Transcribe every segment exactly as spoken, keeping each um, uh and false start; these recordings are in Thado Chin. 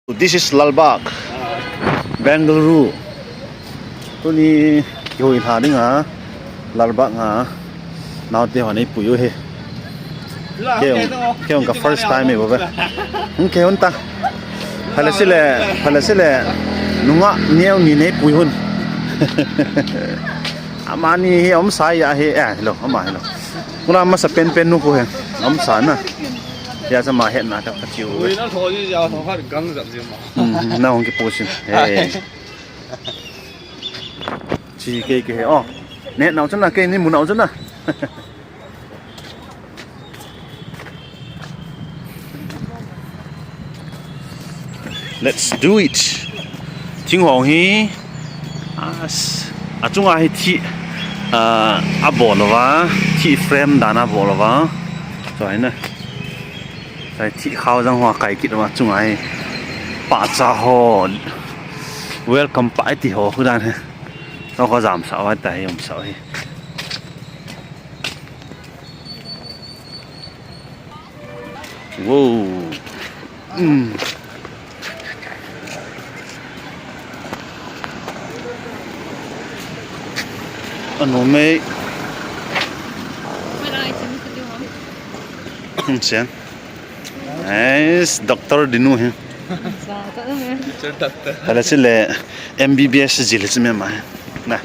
This is Lalbagh, Bengaluru. Tuni kihoi lha dinga Lalbagh a naote hon eipui u hi. Kei jong, kei jong ka first time ahi bou ve. Hmm, kei hon ta. Phalei sele, phalei sele. Nungah neo ni neipui hon. Amani hi aumsa ahi, eh, hello, ama hello. Kula masa penpen nu khu hi. Aumsa na. Hia chu ama hetna ka chiu. Ui, na tho ji ja tho khat gang jap ji ma. Hmm, na hung kipu sin. Hey. Chi kei kei he. Oh. Ne nau chana kei ni mu nau chana. Let's do it. Thinghong hi, as, achunga hi thi, ah, abol lou va, thi frame dan abol lou va. Chua hi na. Chua hi thi khao jang ho akai kit lou va, achunga hi. Pahcha ho. Welcome pa iti ho, khu dan hi. Chua khu jamsah va ta hi, umsah hi. Wow. Hmm. Anom e. Hmm, sian. Nice, doctor ding u hi. Doctor. Hala sile M B B S jil hi chu me ma. Na.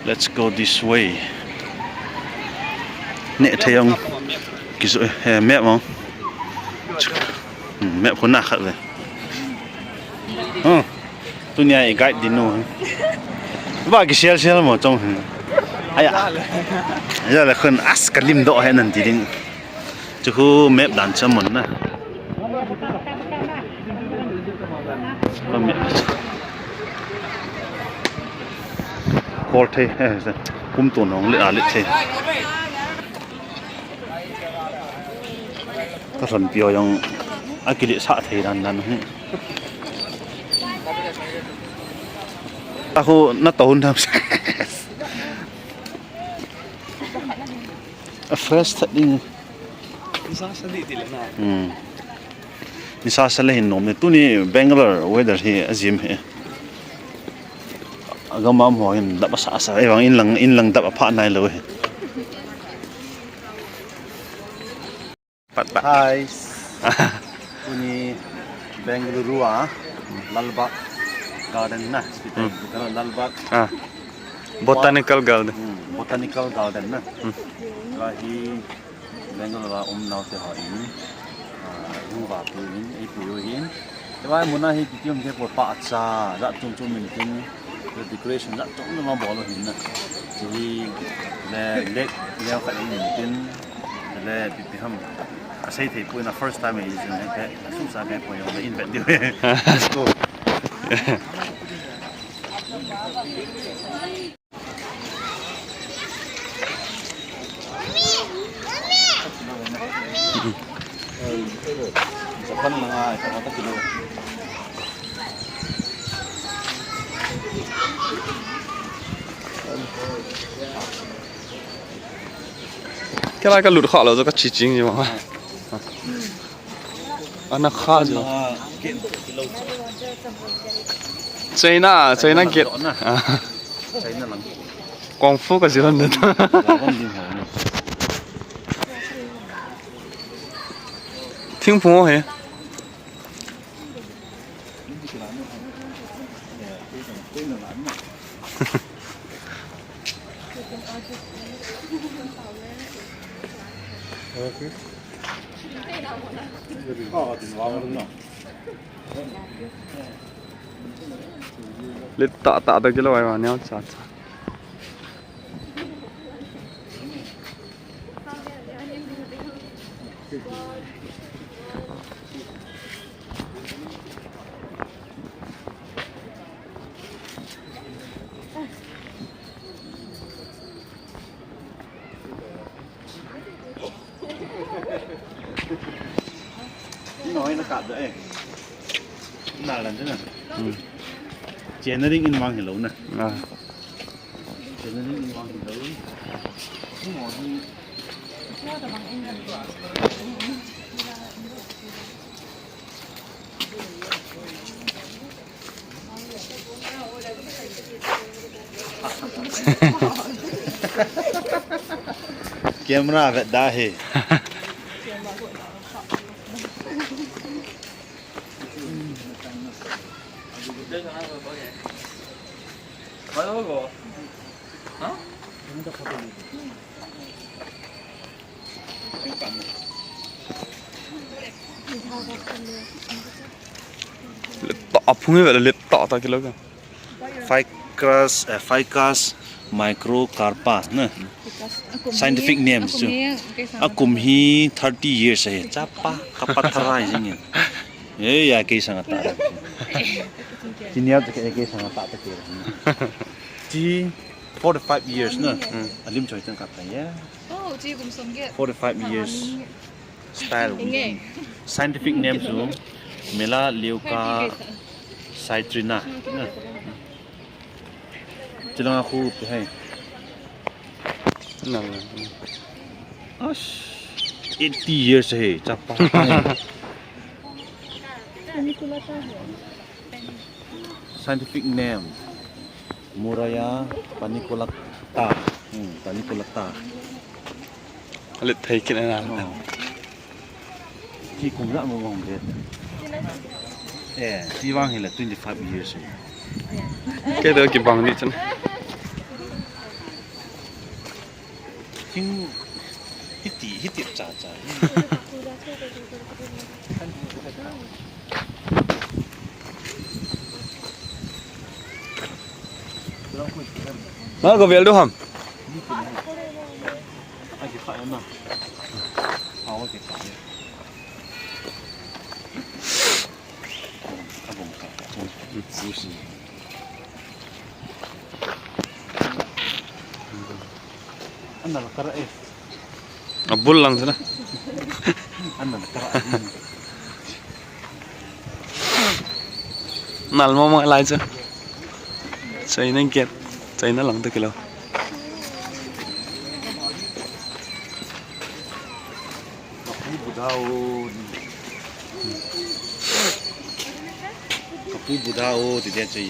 Let's go this way. Ne thei ong. Kisu, eh, map ong. Hmm, map khu na khat ve. Hmm. Tunia i guide ding u. Ba kisel sel mo chong. Aya. Aya la khun as ka lim doh he nan ti ding. Chu khu map dan chu amun na. Khu map. Kol thei, eh, kum tun hong le a le thei. Ka lhonpi ho jong akilesah thei dan dan hi. Tahu na tohun tham. A fresh that ding. Nisa sa di ti le na. Hmm. Nisa sa le hin nom e. Tuni Bangalore weather hi ajim e. Agam a um ho hin dap asa asa. Ei vang in lang, in lang dap apha nai lou e. Pat, pat. Hi. Tuni Bengaluru a Lalbagh Garden na. Hmm. Lalbagh. Ah. Botanical Garden. Hmm, Botanical Garden na. Hmm. Tua hi Bangalore a um naote ho in, ah, hung vahpui in, eipui u hin. Tua mun a hi kiti um kei poi, pahcha jat chom chom um in tin, decoration jat chom chom abol u hin na. Chu hi le, le, le khat um in tin, le ipi ipi ham. Asei thei poi na, first time ahi jeh in, asei sa kei poi, le in vet diu. Let's go. Kei la ka lut kha lou chu ka chi ching ji ma. Ana kha jo. China, China gate. Ah. China lang. Kung fu ka jilon de. Thingphung ho he. Let ta ta ta kilo ai wa neo cha cha. Noi na kap da e. Na lan na. Hmm. Chena ding in mang hilou na. Ah. Chena ding in mang hilou. Mo hi. Camera vet da he. Laptop, aphung hi laptop ta kilo ka. Ficus, eh, Ficus microcarpa, na. Scientific name chu. Akum hi thirty years ahi. Chapa, kapa tharai jing. Eh, ya kei sanga ta. Senior ta kei sanga ta ta kei. Chi forty-five years na. Alim choi tan ka ta ya. Oh, chi kum som ge. Forty-five years. Style. Scientific name chu Melaleuca citrina. Chilanga khu pe hai. Ash, eighty years ahi, chapa. Scientific name, Murraya paniculata. Hmm, paniculata. Alet thei kit na. Oh. Chi kum la mo mo be. Eh, chi vang hi la twenty-five years. Kei to kibang ni chan. Thing hiti, hiti cha cha. Na ko vel do ham. Ana la kara eh. Abul lang sana. Ana la kara. Nal mo mo lai chu. China get. China lang to kilo. Kapu Buddha o. Kapu Buddha o, ti dia chai.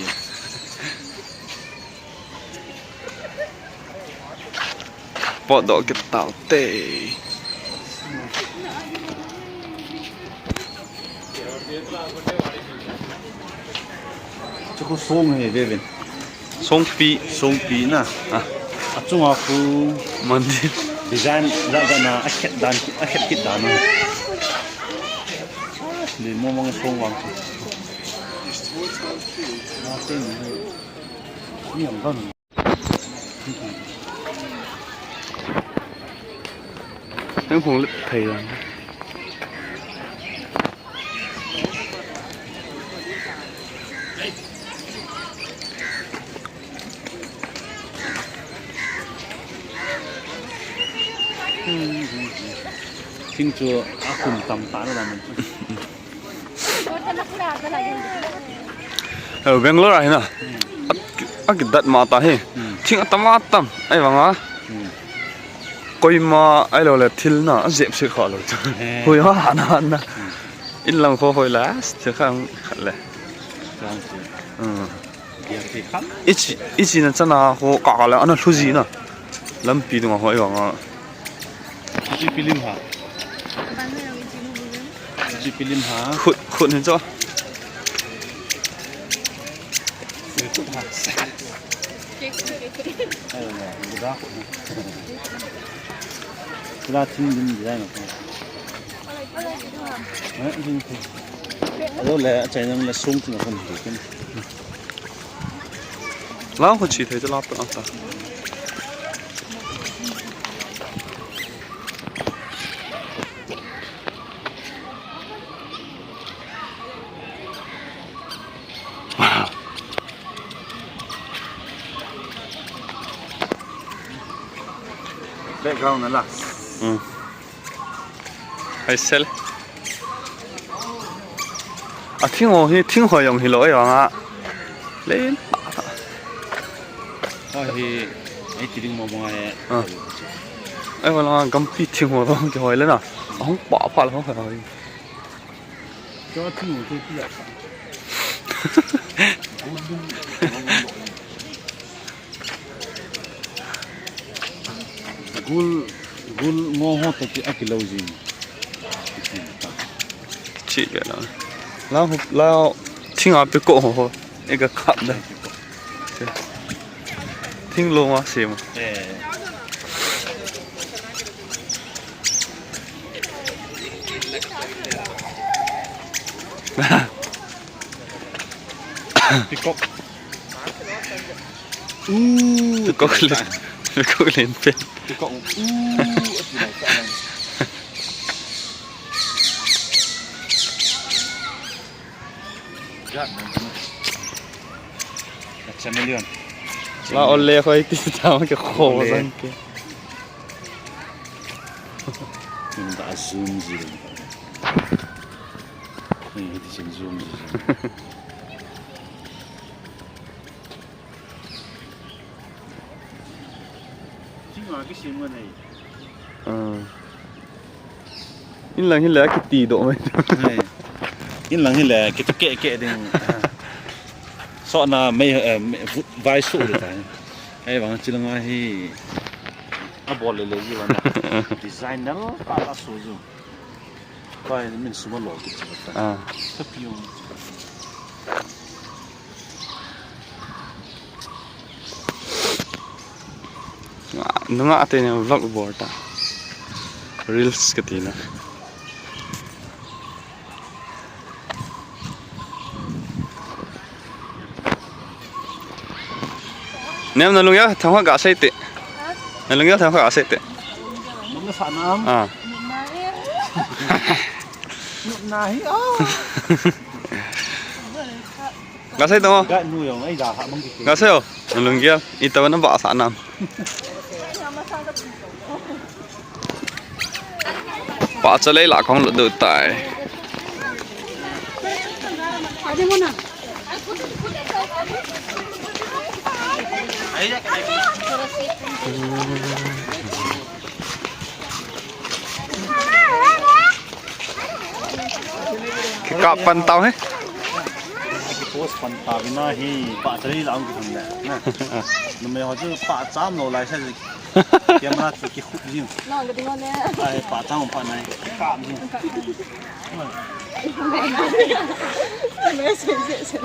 Potdoh kit tau te. Chu khu song hi ve vin. Songpi. Songpi na. Ah. Achunga khu mandir. Design la la na akhet dan, akhet kit dan na. Ni mo mong song vang. Na te ni. Ni ang don. Heng hong lip thei lang. Thing chu akum tam ta na man. Oh, Bangalore ahi na. Hmm. Aki, akidat ma ta hi. Hmm. Thing atam atam. Ahivanga. Hmm. Koima ahilou le thil na ajep se kha lou. Eh. Hoi ha na na. Hmm. In lang kho hoi la, thil kha khat le. Kang si. Hmm. Dia thil kha. Ichi, ichi na chana ho ka ka le ana lhu ji na. Lampi dunga hoi vanga. Chi pilim ha. Chi pilim ha. Khut, khut hin cho. Khut ha. Ayo na, buda khut ha. Pura thing din dia na. Eh, din thing. Alo le, chai nang le sung thing khum thing. Lang khu chi thei cha lap ta ta. Background na la. Hmm. Hai sel. A thing ho hi, thing ho jong hilou e vanga. Len. Ho hi, ei ti ding mo mo e. Ah. Ai, wala gampi thing ho lo, kihoi le na. Ahung pa pa lo, hoi. Cho thing ho chu ti ya. Gul, gul ngo ho to ki akilo jing. Chi be la. La ho, la thing a pe ko ho. Eka khap da. Thing lo ma se ma. Eh. Peacock. Uh, peacock len, peacock len pen. Peacock. Uh, ati lai ka lang. Jat man. A chameleon. La ole khoi ti ta ma ke kho sang ke. Ning ta zoom ji le. Ni ti chen zoom ji. Chingwa ki sim ngan nei. Ah. Inlang hile kiti do mai. Inlang hile kitu ke ke ding. Sona mai, eh, mai, vai su de ta. Ai bang chilang ahi. A bol le le ji wan. Designer pa la su ju. Pai min suma lo ki chi ta. Ah. Ka piu. Nunga te ne vlog bol ta. Reels ka ti na. Nem na lunggel thang kha ga sei te. Na lunggel thang kha ga sei te. Nung na sa nam. Ah. Nung na hi, ah. Ga sei tong. Ga nu yong ai da ha mang ki. Ga sei o. Na lunggel. Ita na ba sa nam. Pa cha lei la kong lo do tai. Kikap pan tau he. Kipos pan ta vina hi pa cha lei la ang ki thang le. Na. Numei ho chu pa cham lo lai sa. Camera chu kikhup jing. Nong ka ding ne. Ai, pa chang pa nai. Kam jing. Me se se se.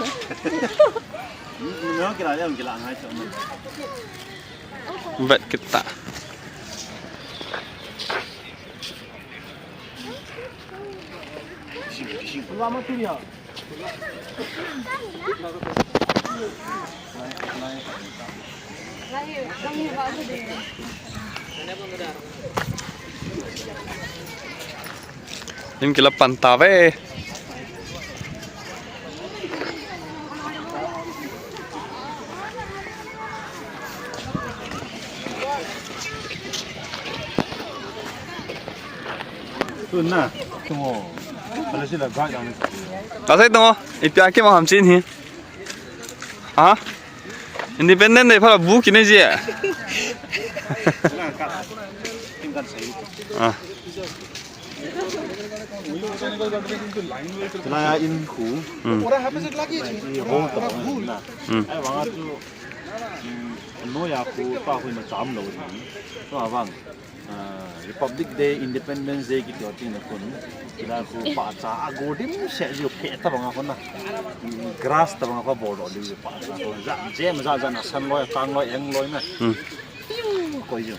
Nong kila le, kila ngai chu. Vet kita. Lama tu ya. Hin kila pan ta ve. Tu na, tu mo. Ala sila guide ang. Kasai tu mo, ipi aki mo hamsin hi. Ha? Independent Day phala bu kine je. Ah. Chulai a in khu. Hmm. I hong ta na. Hmm. Ai vang a chu, hmm, noi a khu ta khu ma cham lo ni. To avang. Ah, Republic Day, Independence Day kiti ho tin na khun. Kila khu pa cha a go dim se ju phe ta bang a khun na. Grass ta bang a khu bol do li pa cha khu. Ja, jem ja ja na san loi, kang loi, eng loi na. Hmm. Piu, koi ju.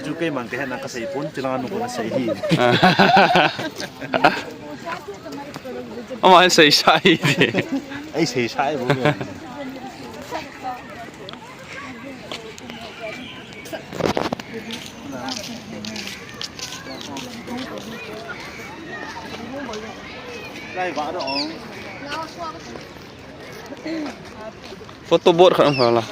Ju kei mang ke na ka sei pon, chila nu ko na sei hi. Ama sei sai. Ai sei sai bo. Photo booth khat um kha la.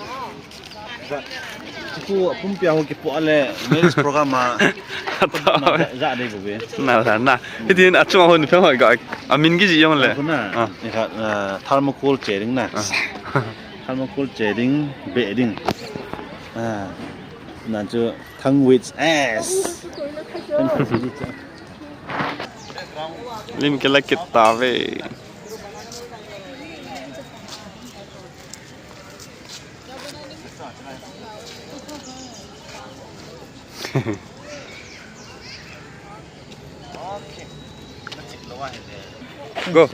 Chu pumpi a ho kipo le marriage program a. Ja, ja dei bo be. Na, na, na. Hitin achung a hon phe hoi ga. Amin kiji jong le. Khu na. Ah. Ni kha, ah, thermocol che ding na. Ah. Thermocol che ding, be ding. Ah. Na chu Come with us. Lim kila kit tave. Go.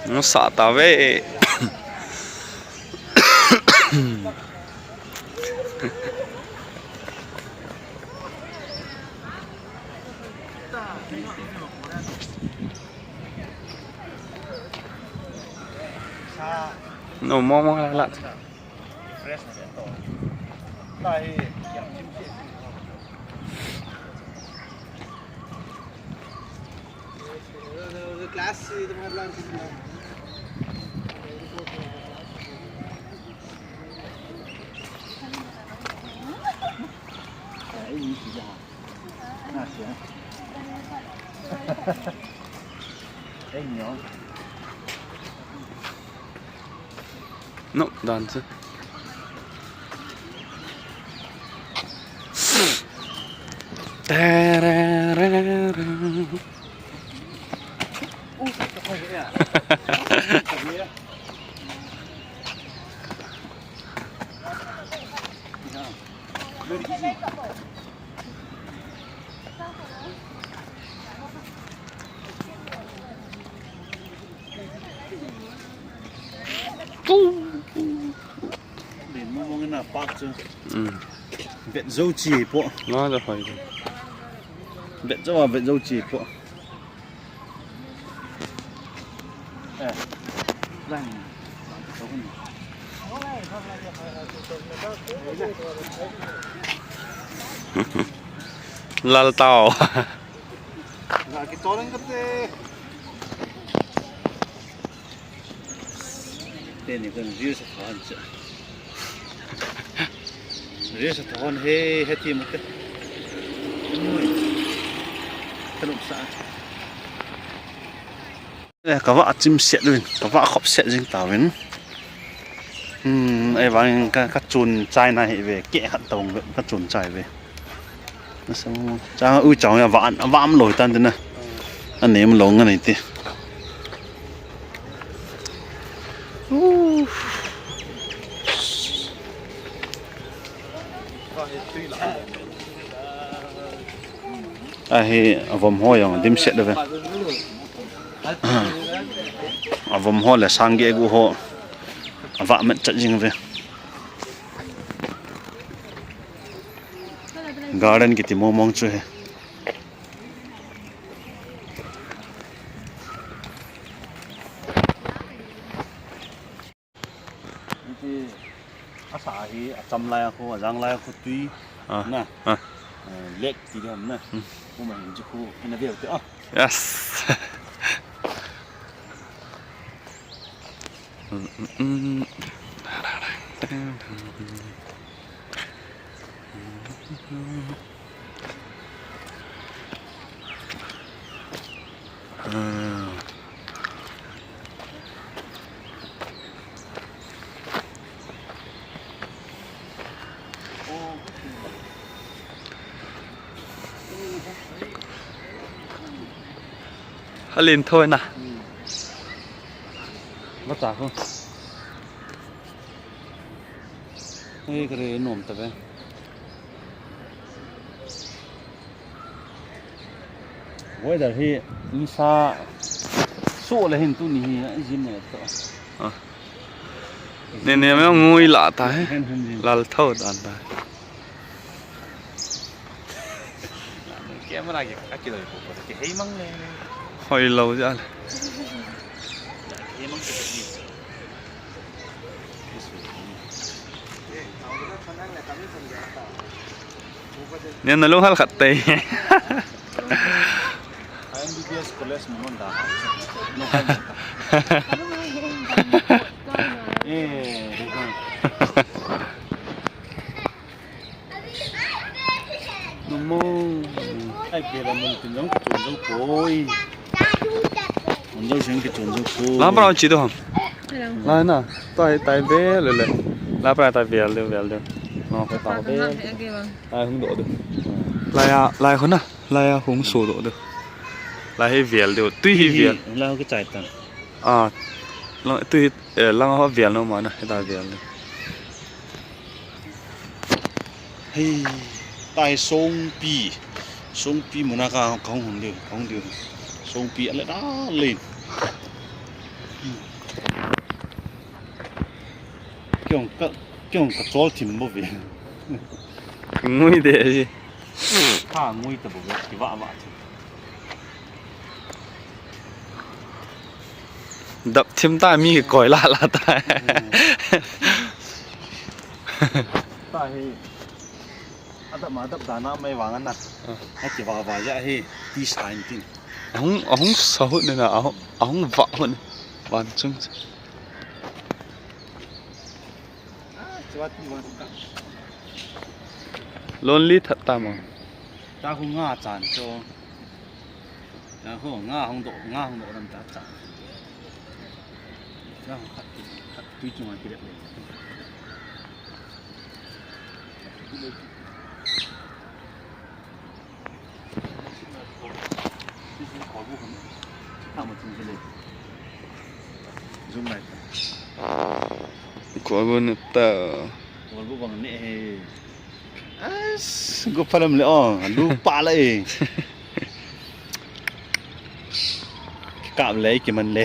Nasa tave. No, mo mo la la. No, dan chu. Tararara. Len mong mong na park chu. Mm. Vet zo chi po. Na da hoi. Vet zo a vet zo chi po. Lal tao. Teni kan view sa thawn cha. View sa thawn he, he ti mate. Ui. Ka lum sa. Eh, ka va chim set uvin, ka va khop set jing tauvin. Hmm, ei vang ka, ka chun chai na hi ve, ke khat tong ve, ka chun chai ve. Asa, chang u chang ya va, va am lo tan na. Anem lo nga nei ti. Uh. Ahi, avom ho jong dim set ve. Avom ho le sang ge gu ho. Ava met chat jing ve. Garden kiti mong mong chu he. Iti asa hi, acham lai a khu, ajang lai a khu tui. Ah, na. Ah. Eh, lake ti diham na. Hmm. Khu ma hin chu khu, ina veu te, ah. Yes. Mm, mm, mm. Ah. Alen thoi na. Vata ko. Hei, kare nom ta ve. Weather hi nisa so le hin tuni hi jim ne to. Ah. Ne ne me ngui la ta he. Hen hen jim. Lal thau dan ta. Camera ke ka kilo ko ko ke hei mang le. Hoi lo ja le. Hei mang ke ni. Nen na lung hal khat tei. I M B B S college mo mon da. Eh, no mo. Ai, ke la mun tin jong chun jong koi. Lampa chi do ham. Hello. Lai na. Tai tai vel le. Lampa tai vel de vel de. No ko ta vel. Lai hung do de. Lai a lai ko na. Lai a hung so do de. Lai hi vel de. Tui hi vel. Lai ko chai ta. A. Tui hi lang ho vel no ma na. He ta vel de. Hei, tai Songpi. Songpi muna ka, ka hung hun diu, ka hung diu. Songpi ale da le. Kiong ka, kiong ka chol thim bo ve. Ngui de ji. Ka ngui ta bo ve, ki va va. Dap thim ta mi koi la la ta. Ta hi. Adap ma dap dana mai vang na. A ki va va ja hi. Ti sign tin. Ahung, ahung sa hut ne na, ahung, ahung va hut ne. Van chung. Lonely that ta mo. Ta hu nga chan cho. Ya ho, nga hung do, nga hung do ram ta cha. Nga hung khat, khat tui chunga ki le. Zoom light. Ko bo ne ta. Ko bo bang ne he. As, go phalam le, oh, lu pa la e. Kap le, ki man le.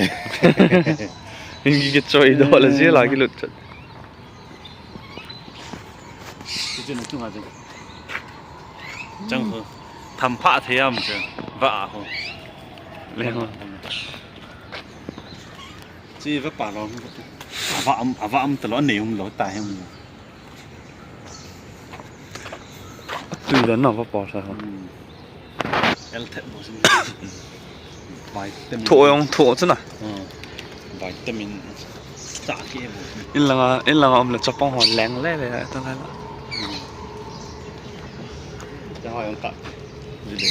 Ingi ki choi do la ji la ki lut chat. Ki chun tu ha je. Chang ho. Tham pha the yam che. Va ho. Le ho. Chi va pa lo. Ava am, ava am ta lo, ne um lo, ta hem lo. Tui dan na va pa sa ho. El thet bo sin. Vitamin. Tho yong tho chu na. Vitamin. Cha ke bo. In langa, in langa um le chapang ho leng le le ta la. Cha ho yong ta. Ji le.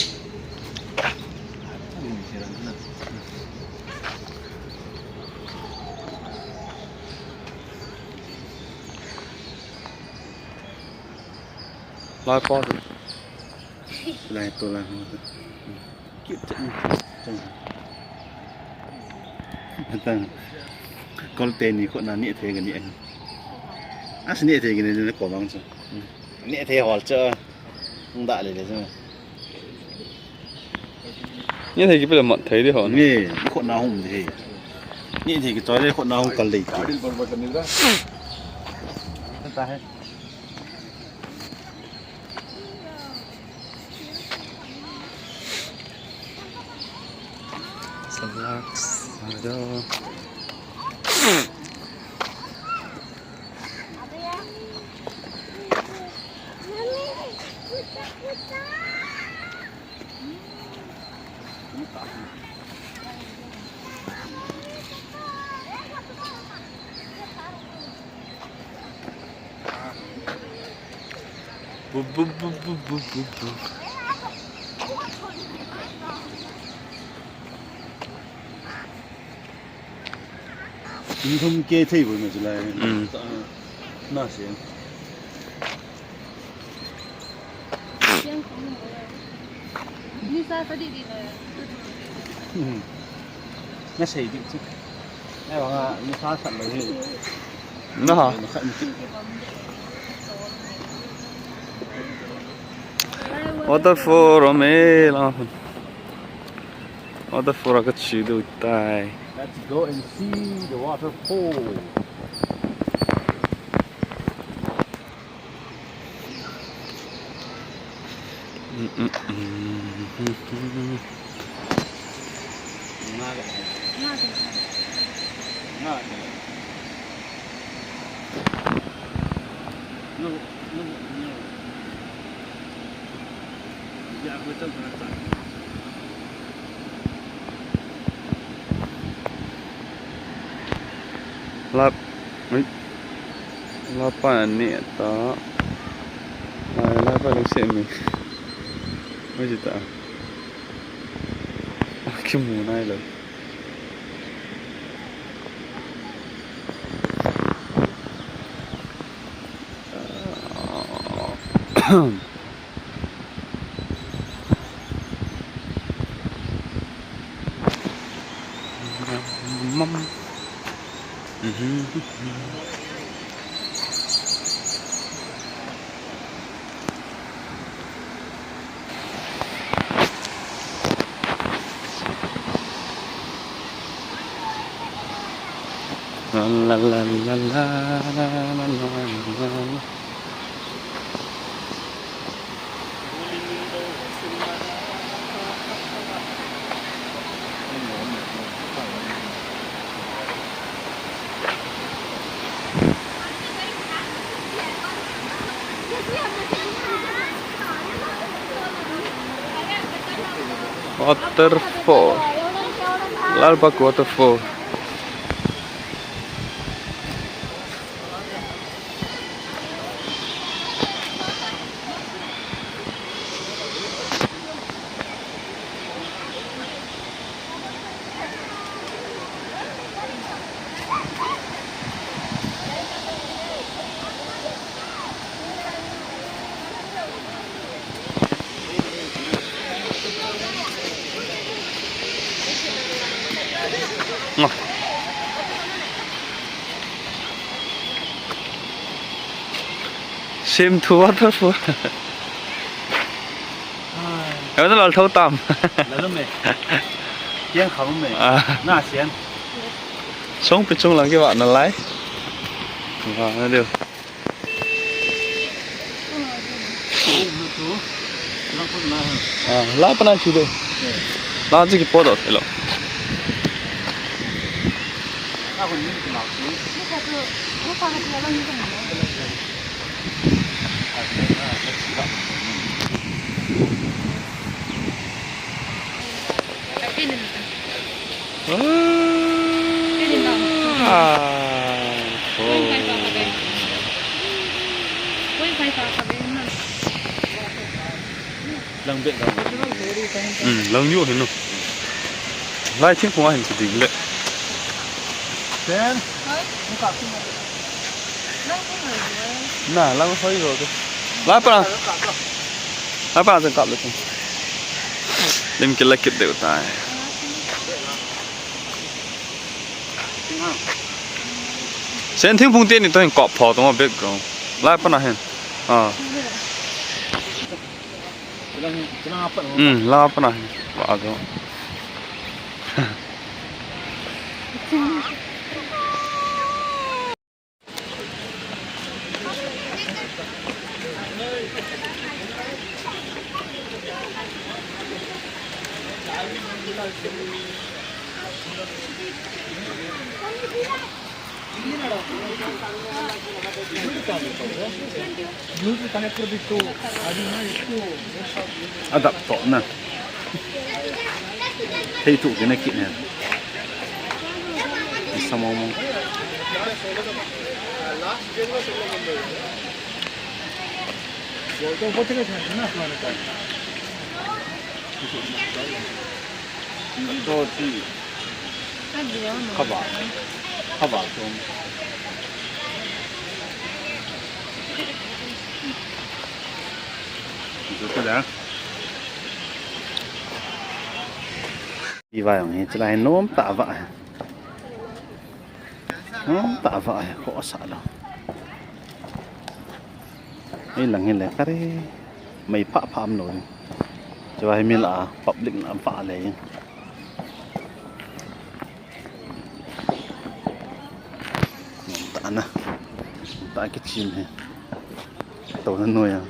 Lai pa tu. Lai tu lai ho tu. Kip chan. Tang. Kol te ni ko na ni the ga ni. As ni the ga ni ko bang chu. Ni the hol chu. Hung da le le chu. Ni thei ki pe le mat thei di ho. Ni, ni khut na hung di. Ni thei ki choi le khut na hung kal dei. Ta hai. Salak, aduh. Bu, bu, bu. Inthum ke thei bo na chulai. Mm. Na se. Ni sa sa di di na. Mm. Na sei di chu. Ai, vang a, ni sa sa lo hi. Na ha. Waterfall, ome la. Waterfall ka chi du tai. Let's go and see the waterfall. Lap, ui. Lapa ni ta. Lai, lapa lungset mi. Ui, ji ta. Kimu nai lo. Waterfall. Lalbagh Waterfall. Sim thu waterfall. Em na lal tho tam. Lalu me. Tiang kham me. Ah. Na sian. Song pi chung lang ki wa na lai. Wa na diu. Ah, la pana chu de. La chi ki po do lo. Lang beh lang. Hmm, lang yu hin no. Lai thingphung a hin chu ding le. Sen. Na, lang hoi ro de. Lai pa. Lai pa, sen kap le. Lim kila kit deu tai. Sen thingphung teni toh hin kop pho tong background. Lai pa na hin. Ah. Hmm, la pa na hin. Wa zo. Adap toh na. Thei thu kina kit ne. Sa mong mong. Kava. Kava. Kava. Kava. Iva jong hi chulai nom tah va. Nom tah va hi khoh sah lou. Hei lang hi le kari mei phah phah um lou. Chua hi mi la public na va le. Nom tah na. Nom tah kichim hi. Touna noi a.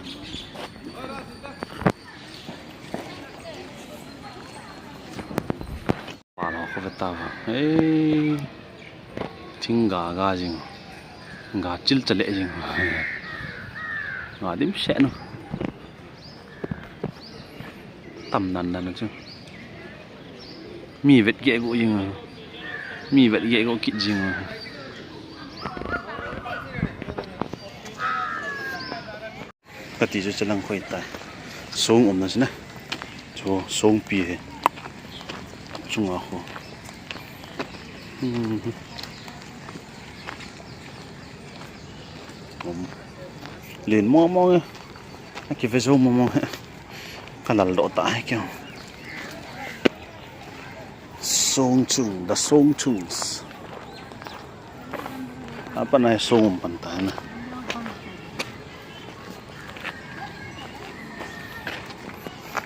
Palo ko beta va. Ei. Thing ga ga jing. Ga chil chale jing. Ga dim se no. Tam nan nan chu. Mi vet ge go jing. Mi vet ge go kit jing. Kati chu chalang khoi tai. Song umna chu na. Chu song pi he. Chunga khu. Hmm. Um. Len mo mo nge. Kive jou mong mong hi. Kalal doh ta hi keu. Songchung, the Songchungs. Apa nai song pan ta na.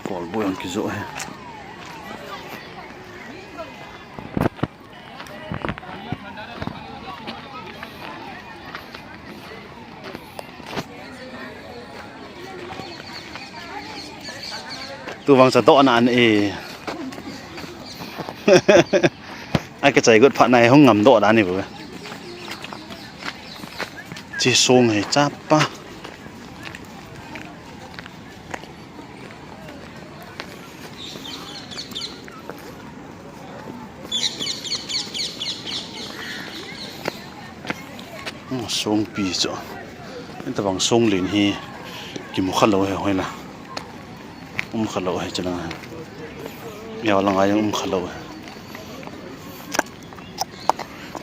Kolbu jong kijoh hi. Tu vang cha doh na an e. Akichai got phat nai hung ngam doh dan ni bu. Chi song hi chapa. Hmm, songpi chu. Hitobang song len hi kimu kha lou hi hoila. Um kha lou hi chu lang. Yau lang a jong um kha lou hi.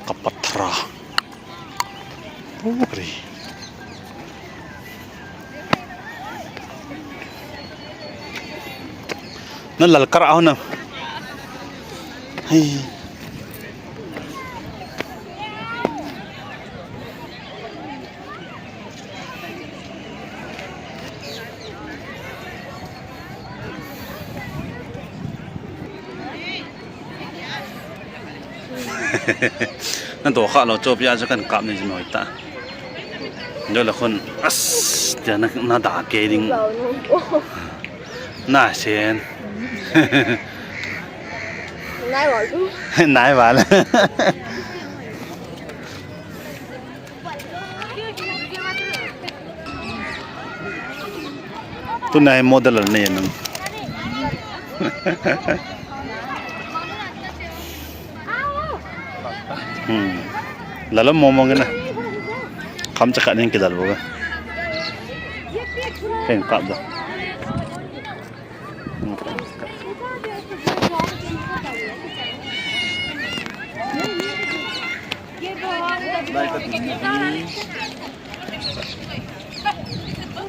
Ka pathra. Pukri. Na lal kar a ho na. Hei. Na doh kha lou chu pia chu kan kap ni jin hoi ta. Dole khun as tia na, na da ke ding. Na sen. Nai val. Nai val. Tunai model al nei nang. Hmm. Lalo momong na. Kham chakha ning kidal bo. Ken kap da.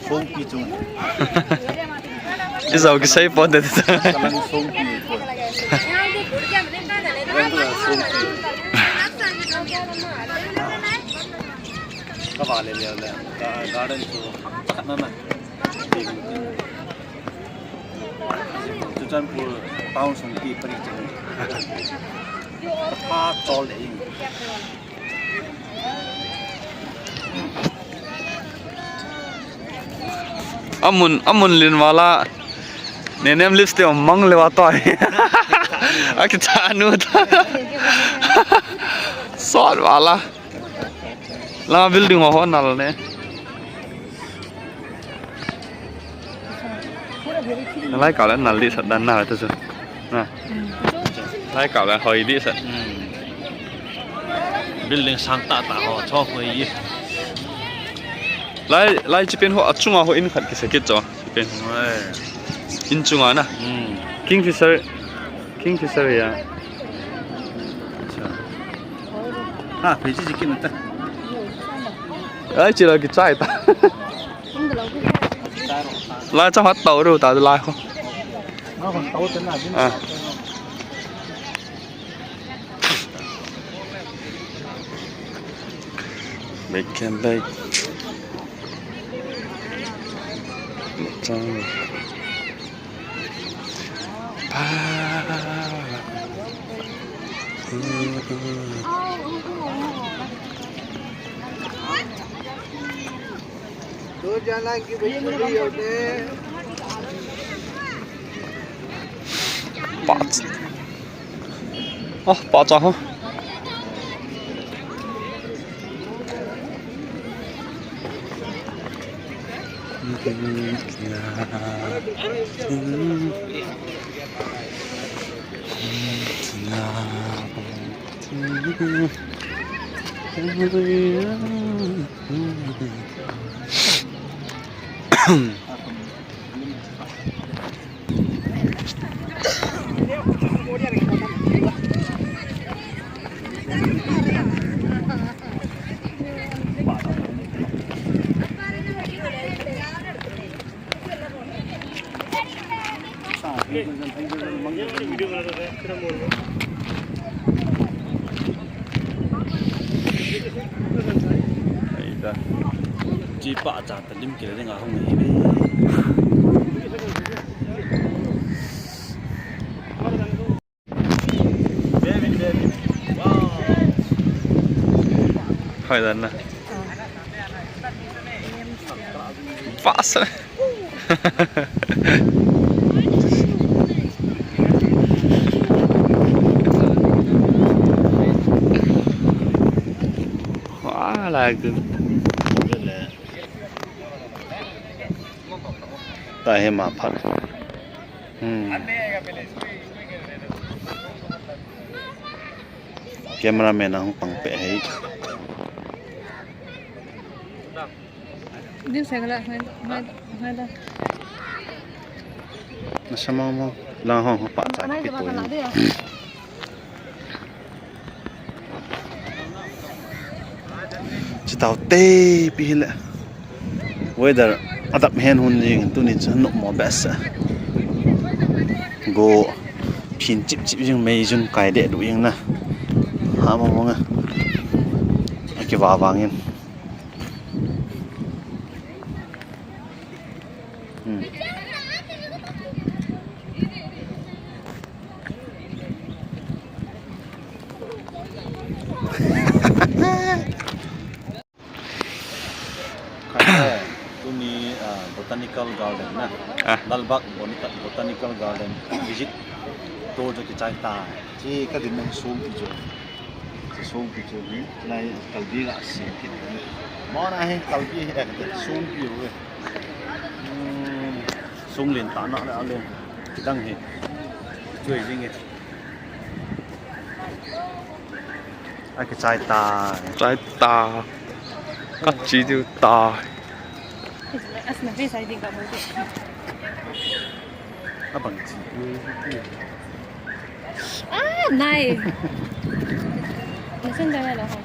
Songpi chung. Isau kisei pon de ta. Kalang songpi pon. Kalang songpi. Kava le le le. Ga-, garden chu. Khat na na. Churachandpur town songpi pari chung. Kapa chol le in. Amun, amun lin wala. Nenem lipstick mang le wa toi. Akicha nu ta. Sot wala. La building ho ho nal ne. Lai kau le nal di sat dan na ta chu. Na. Lai kau le hoi di sat. Hmm. Building sang tah tah ho, cho hoi ye. Lai, lai chipen ho achunga ho in khat kisa kit cho. Chipen. Oi. In chunga na. Hmm. Kingfisher. Kingfisher ya. Acha. Ha, phe chi chi kin ta. Ai, chi la kichai ta. Lai cha hat tau ru ta lai ho. Ah. Bake and bake. Pacha. Oh, pacha ho. Aida. Chi pa cha ta lim kile ding a hung hi ve. Baby, baby. Wow. Hai dan na. Pasa. Wah, lagu. Tahi ma phat. Hmm. Cameraman ahung pang pe hei. Din sa kala, hai, hai, hai da. Nasa mo mo. Lang hong pa cha ki to. Chitau te pi hile. Weather adap hen hun jing tuni chu no mo best. Go phin chip chip jing mei jun kai de du jing na. Ha mo mo nga. Aki wa wangin. Hmm. Tuni, ah, Botanical Garden na. Ah. Lalbagh Botanical, Botanical Garden visit to jo kichai ta. Chi ka din nang sum ti jo. Chi sum ti jo ni. Lai kalbi la si ki ni. Mo na he kalbi he ka sum ti jo. Hmm. Sung len ta na la len. Dang he. Chui jing he. Aki chai ta. Chai ta. Ka chi diu ta. Asna face ai ding ka mo. Abang chi. Ah, nai. Nasan da la ho.